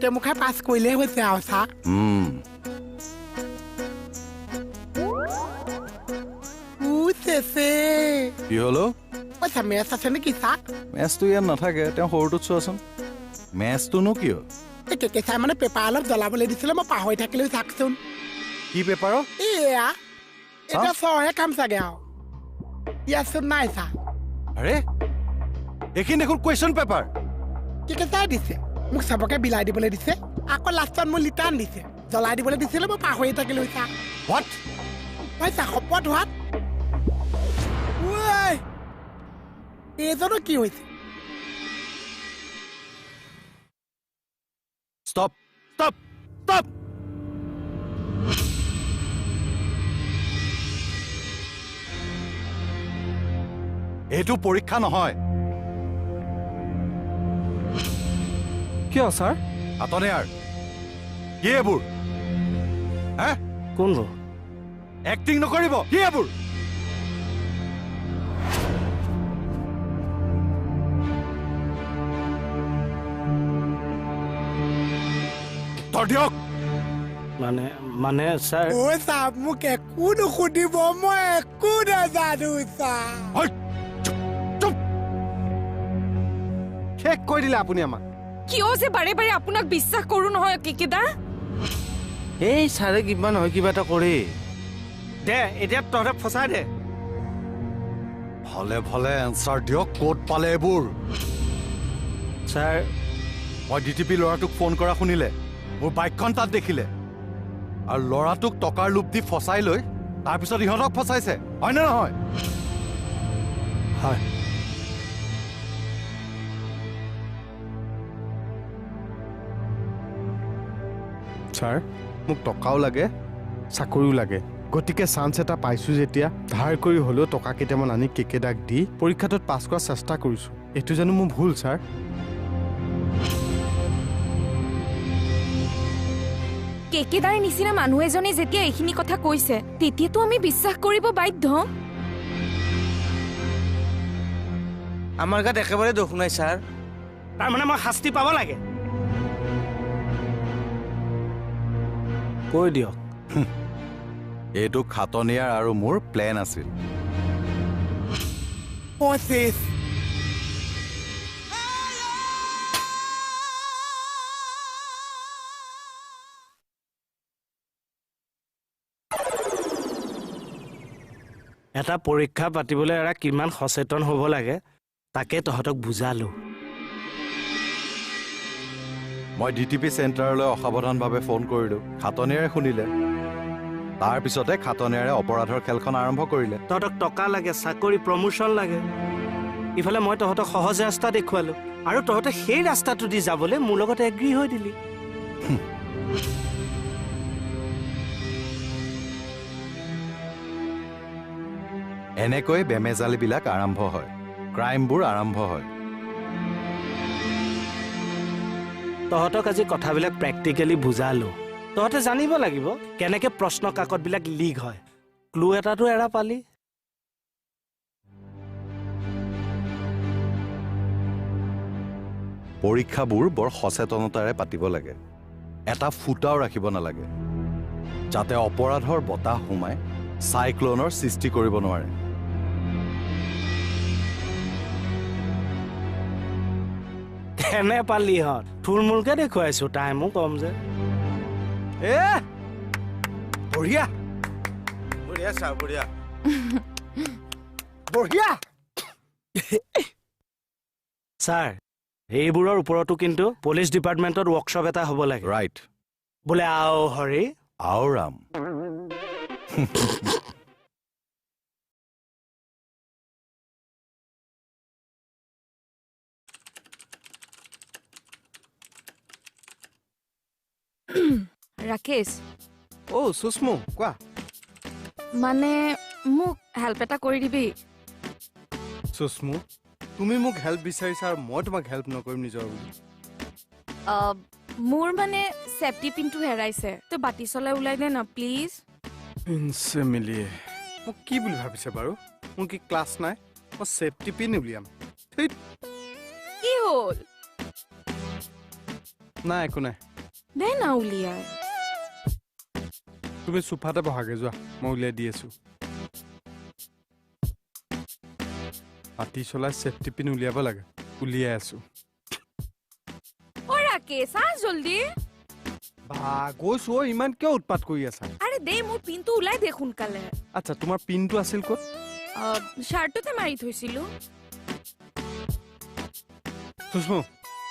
গোটেই মুখাই পাছ কৰিলেই হৈছে আৰু ছাৰ। কি হলো? মেচ আছে নেকি ছাৰ? মেচটো ইয়াত নাথাকে, তেওঁ সৰুটোত চোৱাচোন। মেচটোনো কিয়? কেকে ছাৰ মানে পেপাৰ অলপ জ্বলাবলৈ দিছিলে, মই পাহৰি থাকিলেও চাকচোন। কি পেপাৰ? এয়া এতিয়া চৰহে কাম চাগে আৰু। ইয়াতচোন নাই ছাৰ। আৰে এইখিনি দেখোন কুৱেশ্যন পেপাৰ। কেকে ছাৰ দিছে, মোক চবকে বিলাই দিবলৈ দিছে, আকৌ লাষ্টত মোক ৰিটাৰ্ণ দিছে, জ্বলাই দিবলৈ দিছিলে, মই পাহৰি থাকিলো ছাৰ। What? হয় ছাৰ, শপত হোৱাত। এইজনো কি হৈছে? Stop stop stop! এইটো পৰীক্ষা নহয়। কিয় ছাৰ? আতনিয়াৰ কি এইবোৰ? হে কোনবোৰ? এক্টিং নকৰিব, কি এইবোৰ? উত্তৰ দিয়ক। মানে মানে ছাৰ। অ ছাৰ, মোক একো নুসুধিব, মই একো নাজানো ছাৰ। শেষ কৰি দিলে আপুনি আমাক। কিয় যে বাৰে বাৰে আপোনাক বিশ্বাস কৰো নহয় কেকেদা। এই ছাৰে কিবা নহয় কিবা এটা কৰে। দে এতিয়া তহঁতে ফচাই দে। ভালে ভালে এনচাৰ দিয়ক, ক'ত পালে এইবোৰ? ছাৰ মই ডি টি পি ল'ৰাটোক ফোন কৰা শুনিলে, মোৰ বাইকখন তাত দেখিলে, আৰু ল'ৰাটোক টকাৰ লোভ দি ফচাই লৈ তাৰপিছত ইহঁতক ফচাইছে, হয়নে নহয়? হয়। ছাৰ মোক টকাও লাগে, চাকৰিও লাগে, গতিকে চান্স এটা পাইছোঁ যেতিয়া ধাৰ কৰি হ'লেও টকা কেইটামান আনি কেকেদাক দি পৰীক্ষাটোত পাছ কৰাৰ চেষ্টা কৰিছোঁ। এইটো জানো মোৰ ভুল ছাৰ? কেকেদাৰ নিচিনা মানুহ এজনে যেতিয়া এইখিনি কথা কৈছে, তেতিয়াতো আমি বিশ্বাস কৰিব বাধ্য। আমাৰ গাত একেবাৰে দোষ নাই ছাৰ। তাৰমানে মই শাস্তি পাব লাগে? কৈ দিয়ক। এইটো খাটনিয়াৰ আৰু মোৰ প্লেন আছিল। এটা পৰীক্ষা পাতিবলৈ এৰা কিমান সচেতন হ'ব লাগে তাকে তহঁতক বুজালো। মই ডি টি পি চেণ্টাৰলৈ অসাৱধানভাৱে ফোন কৰিলোঁ, খাটনিয়াৰে শুনিলে। তাৰপিছতে খাটনিয়াৰে অপৰাধৰ খেলখন আৰম্ভ কৰিলে। তহঁতক টকা লাগে, চাকৰি, প্ৰমোশ্যন লাগে, ইফালে মই তহঁতক সহজ ৰাস্তা দেখুৱালো আৰু তহঁতে সেই ৰাস্তাটো দি যাবলৈ মোৰ লগত এগ্ৰী হৈ দিলি। এনেকৈ বেমেজালিবিলাক আৰম্ভ হয়, ক্ৰাইমবোৰ আৰম্ভ হয়। তহঁতক আজি কথাবিলাক প্ৰেক্টিকেলি বুজালো, তহঁতে জানিব লাগিব কেনেকে প্ৰশ্ন কাকতবিলাক লিক হয়। ক্লু এটাতো এৰা পালি। পৰীক্ষাবোৰ বৰ সচেতনতাৰে পাতিব লাগে, এটা ফুটাও ৰাখিব নালাগে, যাতে অপৰাধৰ বতাহ সোমাই চাইক্লনৰ সৃষ্টি কৰিব নোৱাৰে। কেনে পালি হত থুলমূলকে দেখুৱাইছো, টাইমো কম যে। এ বঢ়িয়া বঢ়িয়া ছাৰ, বঢ়িয়া বঢ়িয়া ছাৰ। এইবোৰৰ ওপৰতো কিন্তু পুলিচ ডিপাৰ্টমেণ্টত ৱৰ্কশ্বপ এটা হ'ব লাগে। ৰাইট। বোলে আও হৰি আও ৰাম। ৰাকেশ। অ সুষ্মু কোৱা। মানে মোক হেল্প এটা কৰি দিবি? সুষ্মু তুমি মোক হেল্প বিচাৰিছা আৰু মই তোমাক হেল্প নকৰিম নিজৰ বুলি? মোৰ মানে চেফটি পিনটো হেৰাইছে, তই বাতি চলাই ওলাই দে না প্লিজ। ইনছে মিলিয়ে মোক কি বুলি ভাবিছে বাৰু? মোৰ কি ক্লাছ নাই? মই চেফটি পিন উলিয়াম? কি হ'ল? নাই একো নাই। দে না উলিয়াই। তুমি চোফাতে বহাগে যোৱা, মই উলিয়াই দি আছো। পাতি চলাই চেফটি পিন উলিয়াব লাগে, উলিয়াই আছো। অ ৰাকেশ, আহ জলদি। বা গৈছো, ইমান কিয় উৎপাত কৰি আছা? আৰে দে, মোৰ পিনটো ওলাই দে সোনকালে। আচ্ছা, তোমাৰ পিনটো আছিল ক'ত? শাৰ্টটোতে মাৰি থৈছিলো। সুষমু,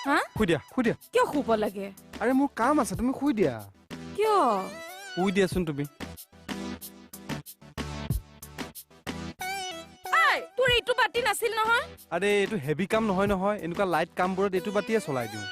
হা? শুই দিয়া, শুই দিয়া। কিয় শুব লাগে? আৰে মোৰ কাম আছে, তুমি শুই দিয়া। কিয়? শুই দিয়াচোন তুমি। তোৰ এইটো বাতি নাছিল নহয়? আৰে এইটো হেভি কাম নহয় নহয়, এনেকুৱা লাইট কামবোৰত এইটো বাতিয়ে চলাই দিওঁ।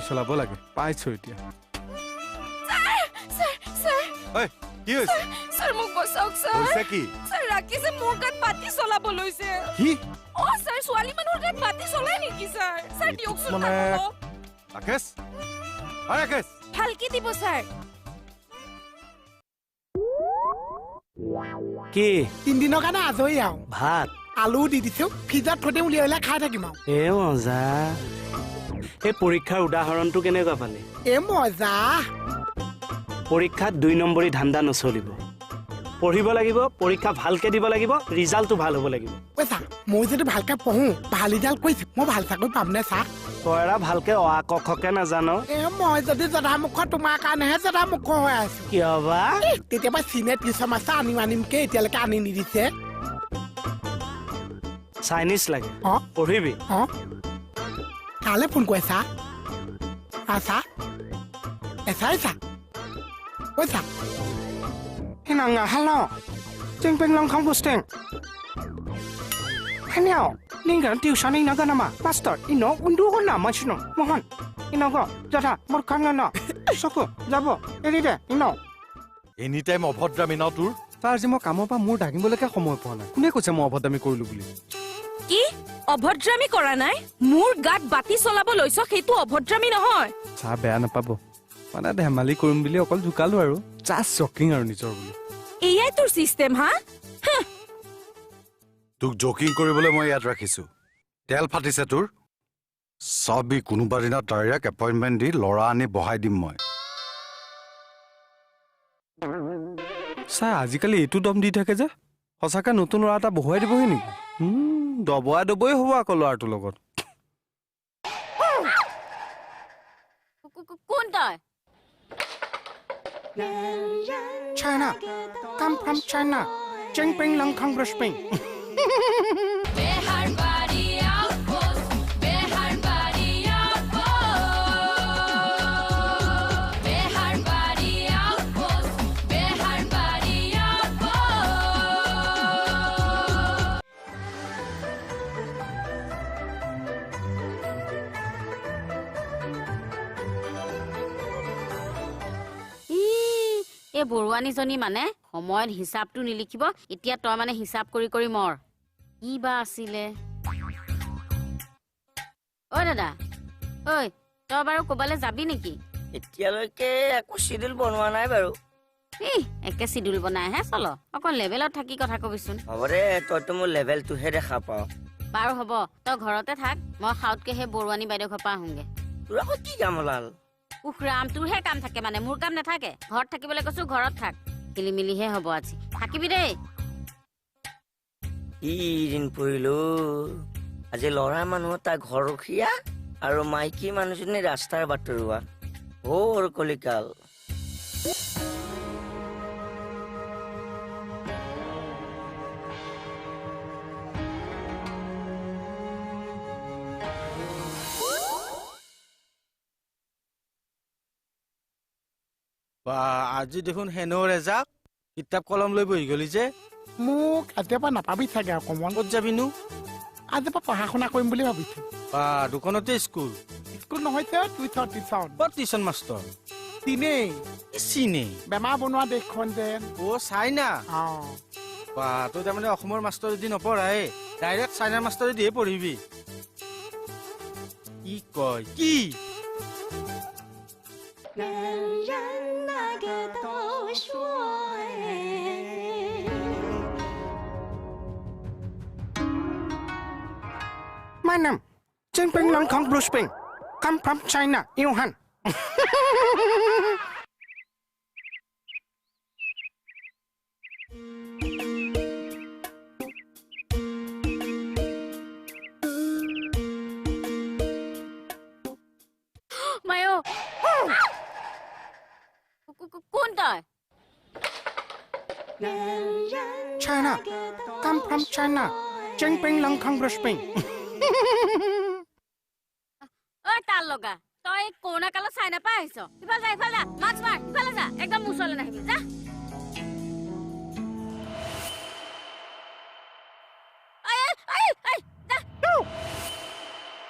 চলাব লাগে, পাইছো এতিয়া। কি হৈছে? ছাৰ মোক বচাওক ছাৰ। হৈছে কি? ছাৰ ৰাকেশে মোৰ গাত বাতি চলাব লৈছে। কি? অ ছাৰ, ছোৱালী মানুহৰ গাত বাতি চলাই নেকি ছাৰ? ছাৰ দিয়কচোন তাক অলপ। ৰাকেশ, অ ৰাকেশ, ভালকে দিব ছাৰ। কি তিনদিনৰ কাৰণে আজৰি আৰু ভাত আলু দি দিছো, ফ্ৰিজত থৈ দিম, উলিয়াই উলিয়াই খাই থাকিম আৰু। এ মজা। এই পৰীক্ষাৰ উদাহৰণটো কেনেকুৱা পালে? এ মজা। পৰীক্ষাত 2 নম্বৰী ধান্দা নচলিব, পঢ়িব লাগিব, পৰীক্ষা ভালকে দিব লাগিব, ৰিজাল্টটো ভাল হ'ব লাগিব। ঐ ছাৰ, মই যদি ভালকে পঢ়ো, ভাল ৰিজাল্ট কৰিছো, মই ভাল চাকৰি পাম নে ছাৰ? তই এৰা ভালকে অ আ ক খকে নাজান। এ মই যদি জধামুখ, তোমাৰ কাৰণেহে জধামুখ হৈ আছো। কিয় বা? তেতিয়াবা চিনে টিউচন মাষ্টাৰ আনিম আনিমকে এতিয়ালৈকে আনি নিদিছে। চাইনিজ লাগে, পঢ়িবি। অ কালে ফোন কৰে ছাৰ? আছা এচাই ছাৰ? ঐ ছাৰ। Hello, any time অভদ্ৰামী ন তোৰ? ছাৰ আজি মই কামৰ পৰা মূৰ দাঙিবলৈকে সময় পোৱা নাই। কোনে কৈছে মই অভদ্ৰামী কৰিলো বুলি? কি অভদ্ৰামী কৰা নাই? মোৰ গাত বাতি চলাব লৈছ, সেইটো অভদ্ৰামী নহয়। ছাৰ বেয়া নাপাব, মানে ধেমালি কৰিম বুলি অকল জোকালো আৰু, জাষ্ট জকিং আৰু নিজৰ বুলি। এয়াই তোৰ চিষ্টেম? হা, তোক জকিং কৰিবলৈ মই ইয়াত ৰাখিছো। তেল ফাটিছে তোৰ। চাবি, কোনোবা দিনা ডাইৰেক্ট এপইণ্টমেণ্ট দি ল'ৰা আনি বহাই দিম মই। ছাৰ আজিকালি এইটো দম দি থাকে যে, সঁচাকৈ নতুন ল'ৰা এটা বহুৱাই দিবহি নেকি? দবৰা দবই হ'ব আকৌ ল'ৰাটোৰ লগত। কোন তই? China, come from China. Chengping Langkang Brushping. এই বৰুৱানীজনী মানে সময়ত হিচাপটো নিলিখিব, এতিয়া তই মানে হিচাপ কৰি কৰি মৰ। কি বা আছিলে? ঐ দাদা, ঐ তই বাৰু ক'বালৈ যাবি নেকি? এতিয়ালৈকে একো চিডিউল বনোৱা নাই বাৰু। এই একে চিডিউল বনাইহে চল, অকণ লেভেলত থাকি কথা কবিচোন। হ'ব দে, তইতো মোৰ লেভেলটোহে দেখা পাওঁ। বাৰু হ'ব, তই ঘৰতে থাক, মই সাউতকে সেই বৰুৱানী বাইদেউ ঘৰৰ পৰা আহোঁগে। তোৰ আকৌ কি কাম ওলাল? উফ ৰাম, তোৰহে কাম থাকে মানে, মোৰ কাম নাথাকে। ঘৰত থাকিবলৈ কৈছো, ঘৰত থাক। খেলি মেলিহে হ'ব আজি, থাকিবি দেই। কি দিন পৰিলো আজি, ল'ৰা মানুহ তাৰ ঘৰৰখীয়া আৰু মাইকী মানুহজনী ৰাস্তাৰ বাটৰুৱা। ঘোৰ কলিকাল। বা আজি দেখোন হেনৰ এজাক কিতাপ কলম লৈ বহি গলি যে। মোক আজিৰ পৰা নাপাবি চাগে আৰু কমল। ক'ত যাবিনো? আজিৰ পৰা পঢ়া শুনা কৰিম বুলি ভাবিছো। বা দোকানতে স্কুল? স্কুল নহৈছে, টিউচন টিউচন। ক'ত টিউচন মাষ্টৰ? চীনেই। চীনেই? বেমাৰ বনোৱা দেশখন যেন। অ' চাইনা? অঁ। বা, তই তাৰমানে অসমৰ মাষ্টৰেদি নপঢ়াই ডাইৰেক্ট চাইনাৰ মাষ্টৰেদিহে পঢ়িবি? কি কয় কি? My name, Jinping Long Kong Blue Spring. Come from China, Wuhan. মায়ো, কোন তই? China, come from China, Jinping Long Kong Blue Spring. ঐ তাল লগা, তই কৰোণা কালত চাইনা পৰা আহিছ। ইফালে যা, ইফালে যা, মাস্ক মাৰ, ইফালে যা, একদম মোৰ ওচৰলৈ নাহিবি, যা।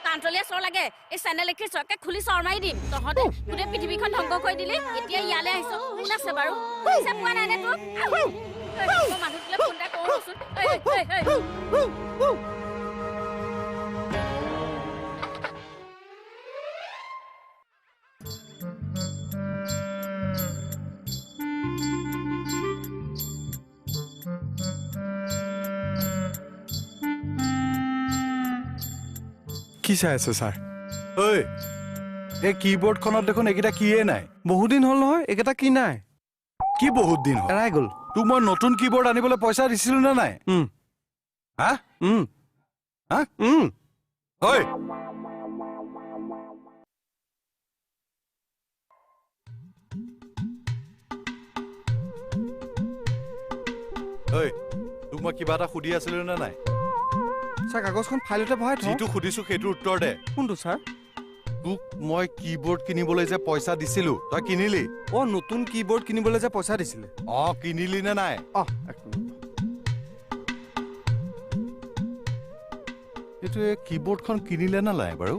কাণতলীয়া চৰ লাগে, এই চেনেল এখি চৰকে খুলি চৰ মাৰি দিম। তহঁতে গোটেই পৃথিৱীখন ধ্বংস কৰি দিলি, এতিয়া ইয়ালৈ আহিছ। কোন আছে বাৰু? পইচা পোৱা নাই নে তোক? মানুহটোলৈ ফোন এটা কৰোঁচোন। কি চাই আছে ছাৰ? ঐ, এই কীবৰ্ডখনত দেখোন এইকেইটা কিয়ে নাই। বহুদিন হ'ল নহয়, এইকেইটা কি নাই? কি বহুত দিন হ'ল? এৰাই গ'ল। তোক মই নতুন কীবৰ্ড আনিবলৈ পইচা দিছিলো নে নাই? হা? হা? ঐ, ঐ, তোক মই কিবা এটা সুধি আছিলো নে নাই? ছাৰ, কাগজখন ফাইলতে ভৰাই থ। যিটো সুধিছো সেইটোৰ উত্তৰ দে। কোনটো ছাৰ? তোক মই কীবৰ্ড কিনিবলৈ যে পইচা দিছিলো, তই কিনিলি? অ, নতুন কীবৰ্ড কিনিবলৈ যে পইচা দিছিলে? অ, কিনিলি নে নাই? অ, এইটোৱে কীবৰ্ডখন কিনিলে নে নাই বাৰু?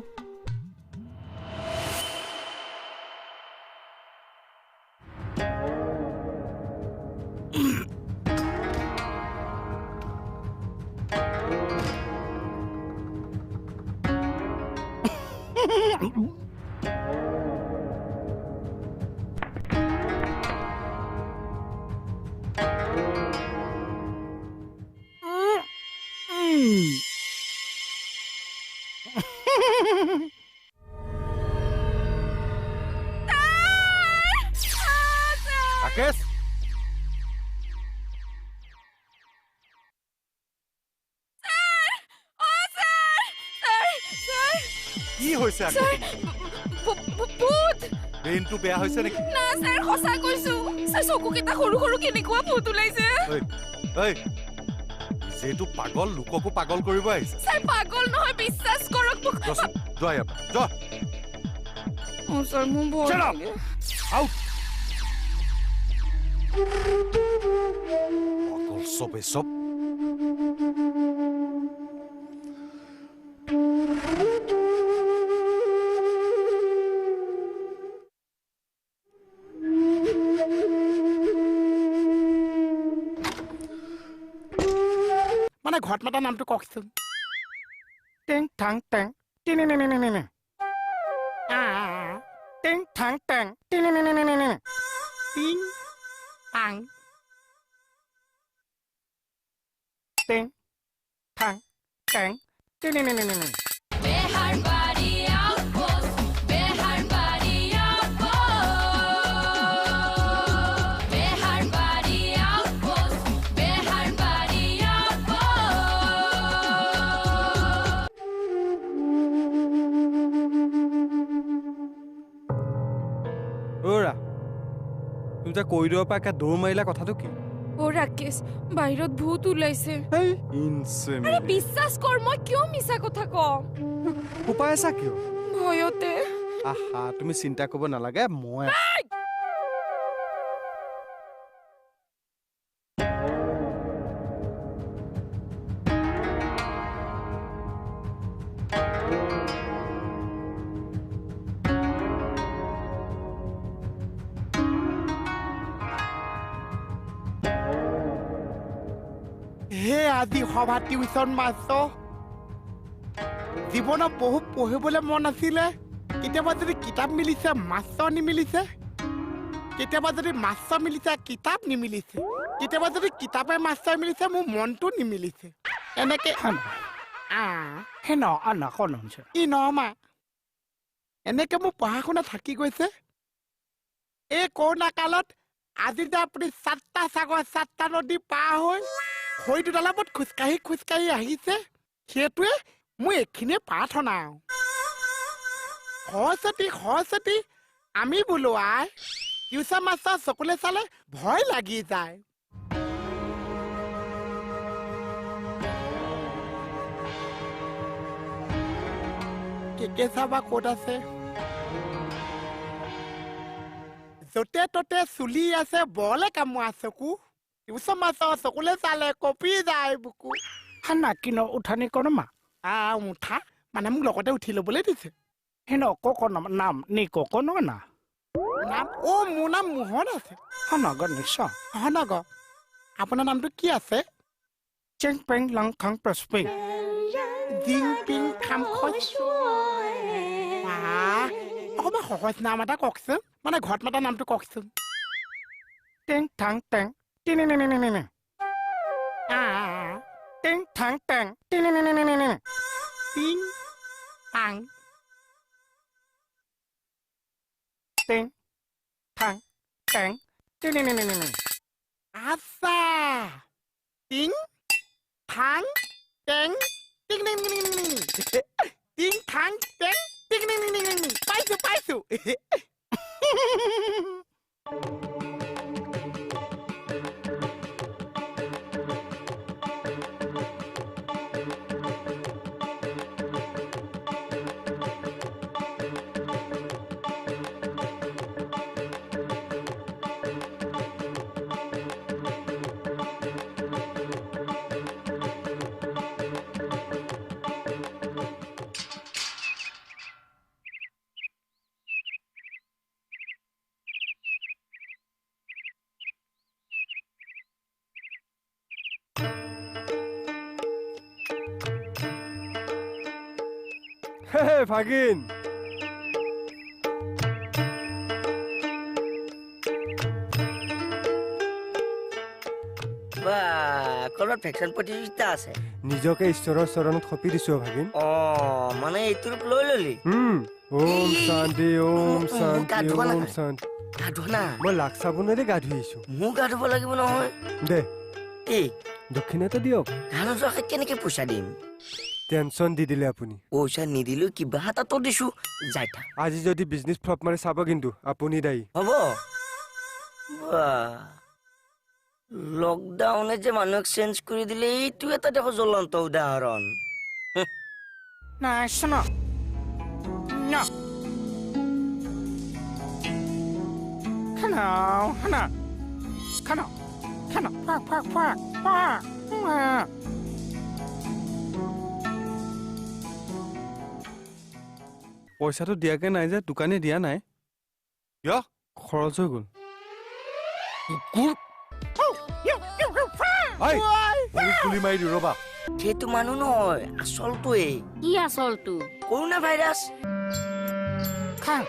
ৰাকেশ, কি হৈছে? ব্ৰেইনটো বেয়া হৈছে নেকি? না ছাৰ, সঁচা কৈছো ছাৰ, চকুকেইটা সৰু সৰু কেনেকুৱা ভূত ওলাইছে। ঐ, যিহেতু পাগল, লোককো পাগল কৰিব আহিছে। ছাৰ, পাগল নহয়, বিশ্বাস কৰক মোক। যোৱা ইয়াৰ পৰা, যোৱা। অ ছাৰ, মোৰ ভয় লাগে। আউট। পাগল চবে চব। মানে ঘৰত মাতা নামটো কওকচোন। টিং ঠাং টেং টিনি নি নি নি নি। টিং ঠাং টেং টিনি নি নি নি নি। টিং টাং টিং ঠাং টেং টিনি নি নি নি নি। অ'ৰা, তুমি যে কৰিডৰৰ পৰা একে দৌৰ মাৰিলা, কথাটো কি? অ ৰাকেশ, বাহিৰত ভূত ওলাইছে। আৰে বিশ্বাস কৰ, মই কিয় মিছা কথা কম? ফোপাই আছা কিয়? ভয়তে। আহা, তুমি চিন্তা কৰিব নালাগে, মই হে আজি সভা টিউচন মাষ্টৰ জীৱনত বহুত পঢ়িবলৈ মন আছিলে কেতিয়াবা যদি কিতাপ মিলিছে মাষ্টৰ নিমিলিছে কেতিয়াবা যদি মাষ্টৰ মিলিছে কিতাপ নিমিলিছে কেতিয়াবা যদি কিতাপে মাষ্টৰ মিলিছে মোৰ মনটো নিমিলিছে এনেকে নমা এনেকে মোৰ পঢ়া শুনা থাকি গৈছে এই কৰোণা কালত আজি যে আপুনি 7টা সাগৰ 7টা নদী পাৰ হৈ হয়তো তালাপত খোজকাঢ়ি খোজকাঢ়ি আহিছে সেইটোৱে মোৰ এইখিনিয়ে প্ৰাৰ্থনা সৰস্বতী সৰস্বতী আমি বোলো আই টিউচন মাষ্টৰ চকুলে চালে ভয় লাগি যায় কেকে চাবা ক'ত আছে য'তে ত'তে চুলি আছে বলে কামোৰা চকু টিউচন মাষ্টৰ চকুলে চালে কঁপি যায় বুকু হানা কিনো উঠানি কৰমা উঠা মানে মোক লগতে উঠি ল'বলৈ দিছে হেন কক নাম নি কক না নাম অ' মোৰ নাম মোহন আছে হনগ নিশ্চয় হনগ আপোনাৰ নামটো কি আছে চেং পেং লং খাং প্ৰস্পিং জিং পিং খাম খচ অকণমান সহজ নাম এটা কওকচোন মানে ঘৰত মাতা নামটো কওকচোন টেং থাং টেং তিনি টেং থাং টেং তিনি টিং টাং টেং থাং টেং তিনি আচ্ছা টিং থাং টেং টিং টিং টিং টিং টিং থাং টেং টিং টিং টিং টিং পাইছো পাইছো ভাগিন ক'ৰবাত ভেকচিন প্ৰতিযোগিতা আছে নিজকে ঈশ্বৰৰ চৰণত সঁপি দিছো ভাগিন অ মানে এইটো ৰূপ লৈ ললি ওম শান্তি ওম শান্তি ওম শান্তি গা ধোৱা না মই লাক চাবোনেৰে গা ধুইছো মোৰ গা ধুব লাগিব নহয় দে কি দক্ষিণা এটা দিয়ক গা নোধোৱাকে কেনেকে পইচা দিম টেনচন দি দিলে আপুনি পইচা নিদিলো কিবা এটাতো দিছো যাই থাক আজি যদি বিজনেছ ফ্লপ মাৰে চাব কিন্তু আপুনি দায়ী হ'ব লকডাউনে যে মানুহক চেঞ্জ কৰি দিলে এইটো এটা দেখো জ্বলন্ত উদাহৰণ নাই শোনো না খানাও খানা খানা খানা ফাক ফাক ফাক ফাক পইচাটো দিয়াকে নাই যে দোকানে দিয়া নাই কিয় খৰচ হৈ গ'ল সেইটো মানুহ নহয় আচলটোৱে কি আচলটো কৰোণা ভাইৰাছ খাং